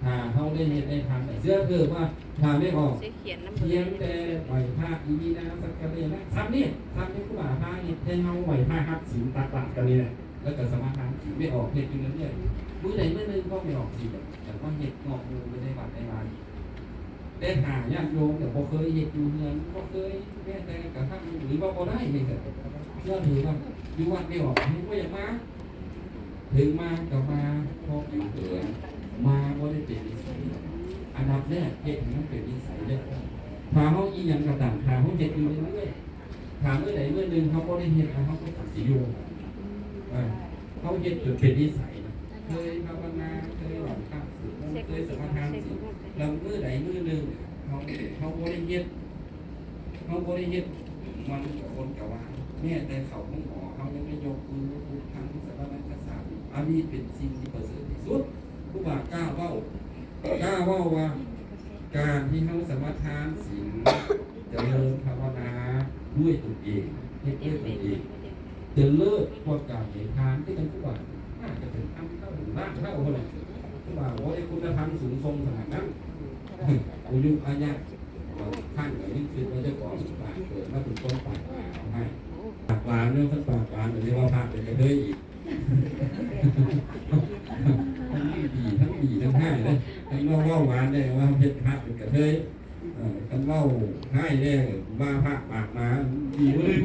ຖ້າເຮົາໄດ້ເຮັດໄດ້ທຳ ເຊື່ອເທີວ່າ ຖ້າແມ່ອອກ ພຽງແຕ່ໄຫວ້ພະອີ່ນີ້ນາ ສັກກາເລນະ ສ່ຳນີ້ ສ່ຳທີ່ຄູບາພາເຮັດ ແຕ່ເຮົາໄຫວ້ພະຮັບສິນຕັກບາດກັນນີ້ແຫຼະ ແລ້ວກໍສະມາທານສິນ ແມ່ອອກເຮັດຢູ່ເລື້ອຍໆ ມື້ໃດມື້ໜຶ່ງກໍແມ່ອອກຊິແບບ ຢາກມາເຮັດນອກໝູ່ຢູ່ໃນວັດໃນວາ ແຕ່ຖ້າຍາດໂຍມແບບບໍ່ເຄີຍເຮັດຢູ່ເຮືອນ ບໍ່ເຄີຍແມ້ແຕ່ກະທຳ ຫຼືວ່າບໍ່ໄດ້ນີ້ ເຊື່ອເທີວ່າ ຢູ່ວັດແມ່ອອກແຮງບໍ່ຢາກມາ. ເຖິງມາກໍມາພໍຜິວເຜິນ ມາບໍ່ໄດ້ເປັນນິໄສ. ອັນດັບແລກເຮັດໃຫ້ມັນເປັນນິໄສເດີ. ຖ້າເຮົາອີ່ຫຍັງກໍຕາມ ຖ້າເຮົາເຮັດຢູ່ເລື້ອຍໆ ຖ້າມື້ໃດມື້ໜຶ່ງເຮົາບໍ່ໄດ້ເຮັດ ເຮົາກໍຊິຢູ່ ເອີ ເຮົາເຮັດຈົນເປັນນິໄສນະ ເຄີຍພາວະນາ ເຄີຍໄຫວ້ພະ ເຄີຍສະມາທານສິນ ແລ້ວມື້ໃດມື້ໜຶ່ງເຮົາ ເຮົາບໍ່ໄດ້ເຮັດ ເຮົາບໍ່ໄດ້ເຮັດ ມັນຄົນກະວ່າ ແມ້ແຕ່ເຂົ້າໂຮງໝໍ ເຮົາຍັງໄດ້ຍົກມືພຸດທັງສະລະນັງຄະສາມິ ອັນນີ້ເປັນສິ່ງທີ່ປະເສີດທີ່ສຸດ. ຄູບາກ້າເວົ້າ ກ້າເວົ້າວ່າ ການທີ່ເຮົາສະມາທານສິນ ຈະເລີນພາວະນາດ້ວຍຕົນເອງ ເຮັດດ້ວຍຕົນເອງ ຈະເລີດກວ່າການໃຫ້ທານ ຄືຈັ່ງຄູບາ ອາດຈະເປັນພັນເທົ່າ ລ້ານເທົ່າພຸ້ນແຫຼະ. ຄືວ່າ ໂອ້ຍ ຄຸນນະທຳສູງສົ່ງຂະໜາດນັ້ນ ອາຍຸອາຍະ ບາງຄັ້ງກໍຍັງຄິດວ່າເຈົ້າຂອງປາກເກີດມາເປັນຄົນປາກຫຼາຍເອົາໃຫ້ ປາກຫຼານເນາະ ຄັນປາກຫຼານກໍເລີຍວ່າພະເປັນກະເທີຍອີກ ທັງດີ ທັງດີ ທັງຮ້າຍເດ້. ຄັນວ່າເວົ້າຫວານແດ່ວ່າເຮັດພະເປັນກະເທີຍ ເອີ ຄັນເວົ້າຮ້າຍແດ່ວ່າພະປາກໝາ ດີກວ່າໜຶ່ງ.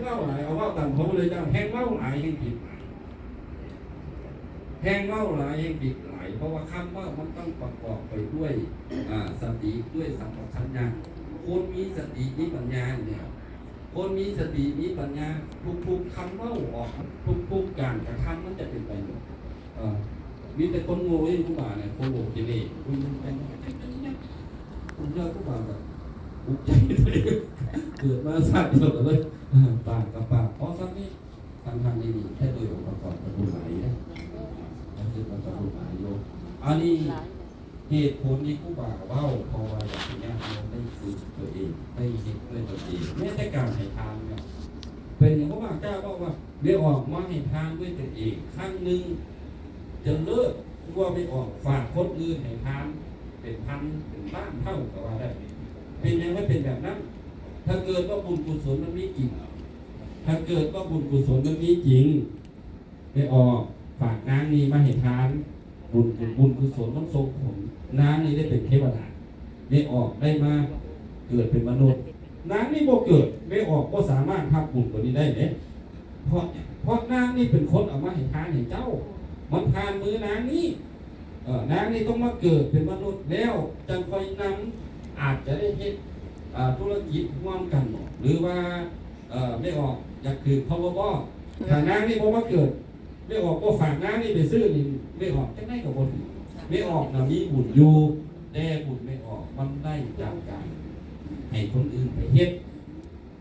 ເວົ້າຫຼາຍ ເອົາເວົ້າຕາມເຂົາເລີຍ ເຈົ້າແຮ່ງເວົ້າຫຼາຍແຮ່ງຜິດ ແຮ່ງເວົ້າຫຼາຍແຮ່ງຜິດຫຼາຍ ເພາະວ່າຄຳເວົ້າມັນຕ້ອງປະກອບໄປດ້ວຍ ອາ ສະຕິ ດ້ວຍສຳປະຊັນຍະ. ຄົນມີສະຕິມີປັນຍານີ້ ຄົນມີສະຕິມີປັນຍາ ທຸກໆຄຳເວົ້າອອກ ທຸກໆການກະທຳມັນຈະເປັນປະໂຫຍດ. ເອີ ມີແຕ່ຄົນໂງ່ເອງ ຄູບານີ້ ຄົນໂງ່ເກເລ ອຸ້ຍ ມັນເປັນຫຍັງ ເປັນຫຍັງ ເປັນຫຍັງ ເປັນຫຍັງ ຄູບາກໍອຸກໃຈ ເກີດມາຊາດດຽວກັນເລີຍ ປາກກັບປາກ ເພາະສ່ຳນີ້ ທັງໆນີ້ ແທ້ໂດຍອົງປະກອບກະບຸນຫຼາຍເດ້ ກະຄືວ່າກະບຸນຫຼາຍຢູ່. ອັນນີ້ ເຫດຜົນທີ່ຄູບາເວົ້າ ເພາະວ່າຢາກໃຫ້ຍາດໂຍມໄດ້ຝຶກຕົວເອງ ໄດ້ເຮັດດ້ວຍຕົນເອງ. ແມ້ແຕ່ການໃຫ້ທານເນາະ ເປັນຫຍັງຄູບາເຈົ້າເວົ້າວ່າ ແມ່ອອກມາໃຫ້ທານດ້ວຍຕົນເອງຄັ້ງໜຶ່ງ ຈະເລີດກວ່າແມ່ອອກຝາກຄົນອື່ນໃຫ້ທານເປັນພັນເປັນລ້ານເທົ່າກໍວ່າໄດ້. ເປັນຫຍັງມັນເປັນແບບນັ້ນ? ຖ້າເກີດວ່າບຸນກຸສົນມັນມີຈິງ ຖ້າເກີດວ່າບຸນກຸສົນມັນມີຈິງ ແມ່ອອກຝາກນາງນີ້ມາໃຫ້ທານ ບຸນ ບຸນກຸສົນມັນສົ່ງຜົນ ນາງນີ້ໄດ້ເປັນເທວະດາ ແມ່ອອກໄດ້ມາເກີດເປັນມະນຸດ. ນາງນີ້ບໍ່ເກີດ ແມ່ອອກບໍ່ສາມາດຮັບບຸນຕົວນີ້ໄດ້ເດ້. ເພາະຫຍັງ? ເພາະນາງນີ້ເປັນຄົນເອົາມາໃຫ້ທານໃຫ້ເຈົ້າ ມັນຜ່ານມືນາງນີ້. ເອີ ນາງນີ້ຕ້ອງມາເກີດເປັນມະນຸດແລ້ວ ຈັ່ງຄ່ອຍນຳ ອາດຈະໄດ້ເຮັດ ອາ ທຸລະກິດຮ່ວມກັນບໍ ຫຼືວ່າ ເອີ ແມ່ອອກຢາກຖືກພາວະບໍ ຖ້ານາງນີ້ບໍ່ມາເກີດ ແມ່ອອກບໍ່ຝາກນາງນີ້ໄປຊື້ນີ້ ແມ່ອອກຈັ່ງໃດກໍບໍ່ຖືກ. ແມ່ອອກນະມີບຸນຢູ່ ແຕ່ບຸນແມ່ອອກມັນໄດ້ຈາກການໃຫ້ຄົນອື່ນໄປເຮັດ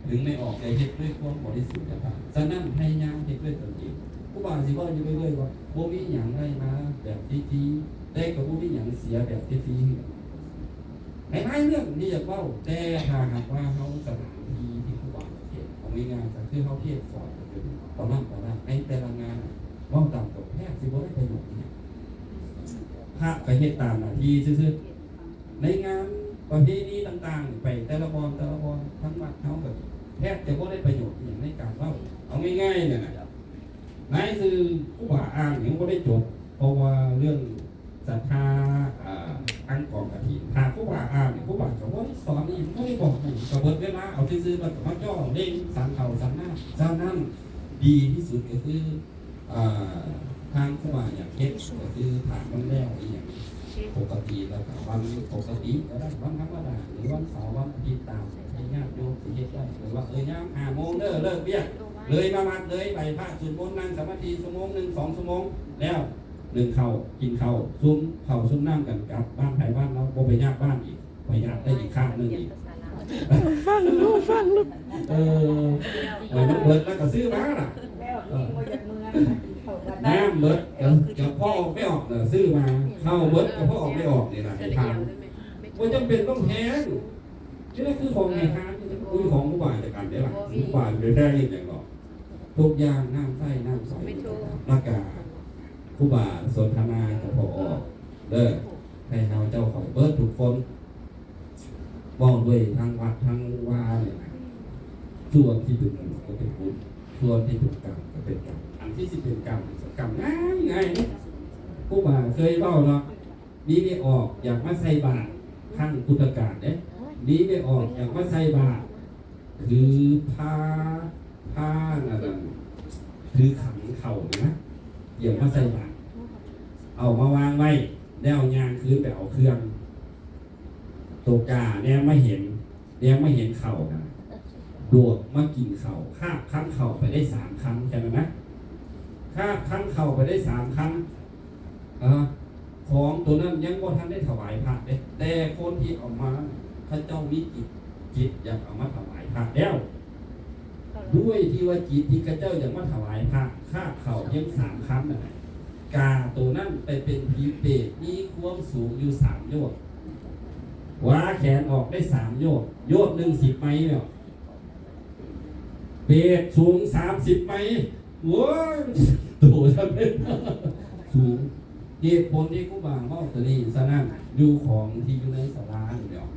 ເຖິງແມ່ອອກຈະເຮັດດ້ວຍຄວາມບໍລິສຸດກໍຕາມ. ສະນັ້ນ ພະຍາຍາມເຮັດດ້ວຍຕົນເອງ. ຄູບາຊິເວົ້າຢູ່ເລື້ອຍໆວ່າ ບໍ່ມີຫຍັງໄດ້ມາແບບຟຣີໆ ແຕ່ກໍບໍ່ມີຫຍັງເສຍແບບຟຣີໆ. ຫຼາຍໆເລື່ອງທີ່ຢາກເວົ້າ ແຕ່ຖ້າຫາກວ່າເຮົາ ສະຖານທີ່ທີ່ຄູບາເທດ ເອົາງ່າຍໆ ກໍຄືເຮົາເທດສອນກັນຢູ່ປະມານ ປະມານ ໃນແຕ່ລະງານ ເວົ້າຕາມຕົງ ແທບຊິບໍ່ໄດ້ປະໂຫຍດອີ່ຫຍັງ. ພະກໍເຮັດຕາມໜ້າທີ່ຊື່ໆ. ໃນງານປະເພນີຕ່າງໆ ໄປແຕ່ລະບ່ອນ ແຕ່ລະບ່ອນ ທັງວັດເຮົາກໍແທບຈະບໍ່ໄດ້ປະໂຫຍດອີ່ຫຍັງໃນການເວົ້າ. ເອົາງ່າຍໆ ນັ້ນນະ ນາຍຊື່ຄູບາອ່ານຍັງບໍ່ໄດ້ຈົບ ເພາະວ່າເລື່ອງສັດທາ ອ່າ ທາງກອງກະຖິນ ຖ້າຄູບາອ່ານນີ້ ຄູບາກໍບໍ່ໄດ້ສອນອີ່ຫຍັງ ບໍ່ໄດ້ບອກຫຍັງ ກໍເບິດເວລາເອົາຊື່ໆ ແລ້ວກໍມາຈໍ້ເລັ່ງສັນເຂົ້າສັນນ້ຳ. ສະນັ້ນ ດີທີ່ສຸດກໍຄື ອ່າ ທາງຄູບາຢາກເຮັດກໍຄືຖ້າມັນແລ້ວອີ່ຫຍັງປົກກະຕິ ແລ້ວກໍວັນປົກກະຕິກໍໄດ້ ວັນທຳມະດາ ຫຼືວັນເສົາ ວັນອາທິດ ຕາມໃຫ້ຍາດໂຍມຊິເຮັດໄດ້ ຫຼືວ່າ ເອີ ຍາມຫ້າໂມງເດີ ເລີກວຽກ ເລີຍມາວັດເລີຍ ໄຫວ້ພະ ສວດມົນ ນັ່ງສະມາທິຊົ່ວໂມງໜຶ່ງ ສອງຊົ່ວໂມງ ແລ້ວໜຶ້ງເຂົ້າ ກິນເຂົ້າ ຊຸມເຂົ້າຊຸມນ້ຳກັນ ກັບບ້ານໃຜບ້ານລາວ ບໍ່ໄປຍາກບ້ານອີກ ປະຢັດໄດ້ອີກຄາບໜຶ່ງອີກ. ຟັງລູກ ຟັງລູກ ເອີ ເອີ ມັນເບິດແລ້ວກໍຊື້ມາລະ ເອີ ນ້ຳເບິດ ກໍ ກໍພໍອອກໄປອອກ ເອີ ຊື້ມາ ເຂົ້າເບິດ ກໍພໍອອກໄປອອກ ນີ້ລະ ໃຫ້ທານ ບໍ່ຈຳເປັນຕ້ອງແພງ. ນີ້ລະຄືຂອງໃຫ້ທານ ຄືຂອງຄູບາອາຈານເດ້ລະ ຄູບາໄປແພງເຮັດຫຍັງດອກ ທຸກຢ່າງ ນ້ຳໃຊ້ ນ້ຳໃສ ແລ້ວກະຄູບາສົນທະນາກັບພໍ່ອອກເດີ. ໃຫ້ເຮົາເຈົ້າຂ້ອຍເບິດທຸກຄົນ ເວົ້າດ້ວຍທັງວັດທັງວານີ້ນະ ສ່ວນທີ່ເປັນບຸນກໍເປັນບຸນ ສ່ວນທີ່ເປັນກຳກໍເປັນກຳ ອັນທີ່ຊິເປັນກຳ ກຳງ່າຍໆເດ້. ຄູບາເຄີຍເວົ້າເນາະ ມີແມ່ອອກຢາກມາໃສ່ບາດ ຄັ້ງພຸດທະການເດ້ ມີແມ່ອອກຢາກມາໃສ່ບາດ ຖືພາ ພາອັນນັ້ນ ຖືຂັນເຂົ້ານີ້ນະ ຢາກມາໃສ່ບາດ ເອົາມາວາງໄວ້ ແລ້ວຍ່າງຄືນໄປເອົາເຄື່ອງ. ໂຕກາແນມມາເຫັນ ແນມມາເຫັນເຂົ້ານະ ໂດດມາກິນເຂົ້າ ຄາບຄຳເຂົ້າໄປໄດ້ສາມຄຳ ແຄ່ນັ້ນນະ ຄາບຄຳເຂົ້າໄປໄດ້ສາມຄຳ ເອີ ຂອງໂຕນັ້ນຍັງບໍ່ທັນໄດ້ຖວາຍພະເດ້ ແຕ່ຄົນທີ່ເອົາມາ ເຂົາເຈົ້າມີຈິດ ຈິດຢາກເອົາມາຖວາຍພະແລ້ວ ດ້ວຍທີ່ວ່າຈິດທີ່ເຂົາເຈົ້າຢາກມາຖວາຍພະ ຄາບເຂົ້າພຽງສາມຄຳນັ້ນນະ ກາໂຕນັ້ນໄປເປັນຜີເປດ ມີຄວາມສູງຢູ່ສາມໂຍດ ຫວາແຂນອອກໄດ້ສາມໂຍດ ໂຍດໜຶ່ງສິບໄມແລ້ວ ເປດສູງສາມສິບໄມ ໂອ້ຍ ໂຕສ່ຳເປັນສູງ. ເຫດຜົນທີ່ຄູບາເວົ້າຕົວນີ້ ສະນັ້ນ ຢູ່ຂອງທີ່ຢູ່ໃນສາລານີ້ແຫຼະ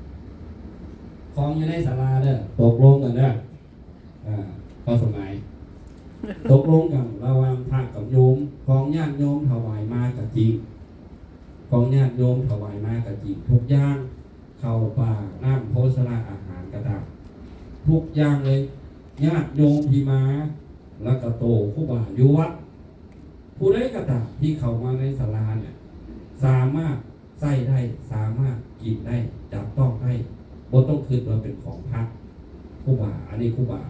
ຂອງຢູ່ໃນສາລາເດີ ຕົກລົງກັນເດີ ອາ ພໍ່ສະໄໝ ຕົກລົງກັນລະຫວ່າງພະກັບໂຍມ ຂອງຍາດໂຍມຖວາຍມາກະຈິງ ຂອງຍາດໂຍມຖວາຍມາກະຈິງ ທຸກຢ່າງ ເຂົ້າປາ ນ້ຳໂພຊະນະອາຫານກໍຕາມ ທຸກຢ່າງເລີຍ ຍາດໂຍມທີ່ມາ ແລ້ວກໍໂຕຄູບາຢູ່ວັດ ຜູ້ໃດກໍຕາມທີ່ເຂົ້າມາໃນສາລາເນຍ ສາມາດໃຊ້ໄດ້ ສາມາດກິນໄດ້ ຈັບຕ້ອງໄດ້ ບໍ່ຕ້ອງຄິດວ່າເປັນຂອງພະ. ຄູບາ ອັນນີ້ຄູບາ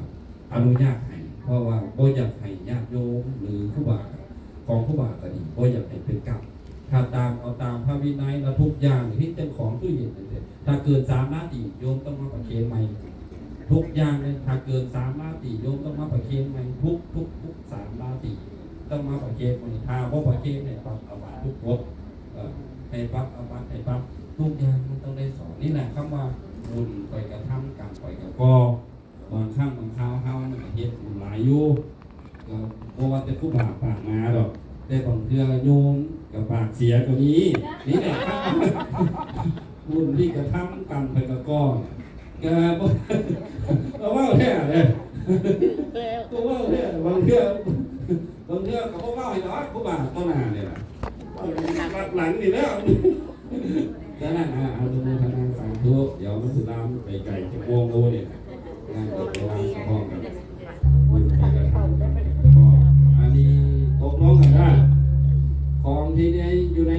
ອະນຸຍາດໃຫ້ ເພາະວ່າບໍ່ຢາກໃຫ້ຍາດໂຍມ ຫຼື ຄູບາ ຂອງຄູບາກໍດີ ບໍ່ຢາກໃຫ້ເປັນກຳ ຖ້າຕາມເອົາຕາມພະວິໄນລະ ທຸກຢ່າງທີ່ເປັນຂອງຕູ້ເຢັນ ຖ້າເກີນສາມນາທີ ໂຍມຕ້ອງມາປະເຄນໃໝ່ ທຸກຢ່າງເລີຍ ຖ້າເກີນສາມນາທີ ໂຍມຕ້ອງມາປະເຄນໃໝ່ ທຸກ ທຸກ ທຸກສາມນາທີຕ້ອງມາປະເຄນໃໝ່ ຖ້າບໍ່ປະເຄນໃຫ້ປັບອາບັດທຸກກົດ ເອີ ໃຫ້ປັບອາບັດ ໃຫ້ປັບ ທຸກຢ່າງມັນຕ້ອງໄດ້ສອນ. ນີ້ແຫຼະຄຳວ່າ ບຸນຂ້ອຍກະທຳ ກຳຂ້ອຍກະກໍ່. ບາງຄັ້ງບາງຄາວເຮົາມັນກະເຮັດບຸນຫຼາຍຢູ່ ກໍບໍ່ວ່າແຕ່ຄູບາປາກໜາດອກ ແຕ່ບາງເທື່ອໂຍມກໍປາກເສຍກໍມີ. ນີ້ແຫຼະ ບຸນທີ່ກະທຳກັນໄປກະກ່ອນ ກະບໍ່ ກໍເວົ້າແທ້ເດ້ ກໍເວົ້າແທ້. ບາງເທື່ອ ບາງເທື່ອກໍບໍ່ເວົ້າໃຫ້ດອກ ຄູບາຕໍ່ໜ້ານີ້ລະ ລັບຫຼັງນີ້ແລ້ວ. ສະນັ້ນ ອາ ອະນຸໂມທະນາສາທຸ ດຽວມັນຊິລາມໄປໄກຈັກໂມງໂອນີ້ ງານກໍໄປວາງສະພ້ອມກັນ ບຸນໄປກະທຳກັນ ອັນນີ້ຕົກລົງກັນໄດ້ ຂອງທີ່ໄດ້ຢູ່ໃນ